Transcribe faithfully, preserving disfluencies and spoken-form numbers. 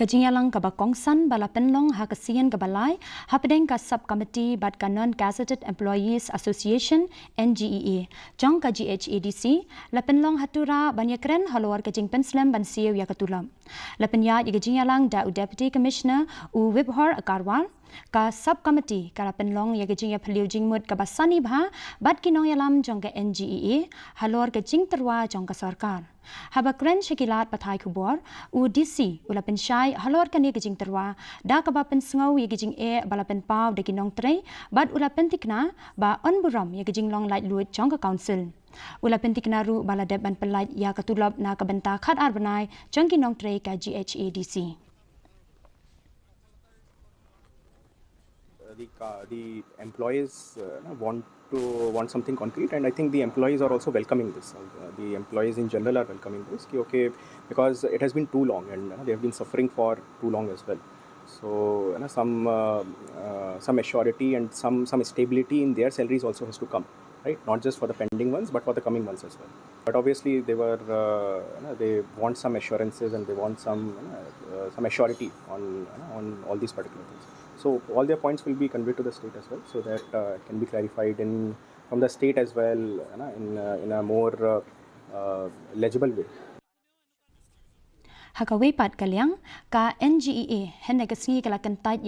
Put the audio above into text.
Ka jingïalang kaba kongsan ba la pynlong ha ka sien kaba lai hapdeng ka Sub Committee bad ka Non-Gazetted Employees Association, N G E A, jong ka G H A D C la pynlong ha Tura ban ïakren halor ka jingpynslem ban siew ïa ka tulop. La pynïaid ïa ka jingïalang da u Deputy Commissioner, u Vibhor Agarwal. Ka Sub Committee ka la pynlong ïa ka jingïaphylliew jingmut kaba sani bha bad ki nongïalam jong ka N G E A halor ka jingtyrwa jong ka sorkar. Haba kren sha ki lad pathai khubor, u D C u la pynshai halor kane ka jingtyrwa da kaba pynsngew ïa ka jingeh ba la pynpaw da ki nongtrei bad u la pyntikna ba yn burom ïa ka jinglong laitluid jong ka Council. U la pyntikna ruh ba la dep ban pyllait ïa ka tulop na ka bynta khatar bnai jong ki nongtrei ka G H A D C. Uh, the, uh, the employees uh, want to want something concrete, and I think the employees are also welcoming this. Uh, the employees in general are welcoming this. Ki, okay, because it has been too long, and uh, they have been suffering for too long as well. So, you know, some uh, uh, some assurity and some some stability in their salaries also has to come, right? Not just for the pending ones, but for the coming ones as well. But obviously, they were uh, you know, they want some assurances and they want some you know, uh, some assurity on you know, on all these particular things. So all their points will be conveyed to the state as well, so that uh, it can be clarified in from the state as well, you know, in uh, in a more uh, uh, legible way. Ha kawei pat ka liang, ka N G E A hynne ka sngi ka la kyntait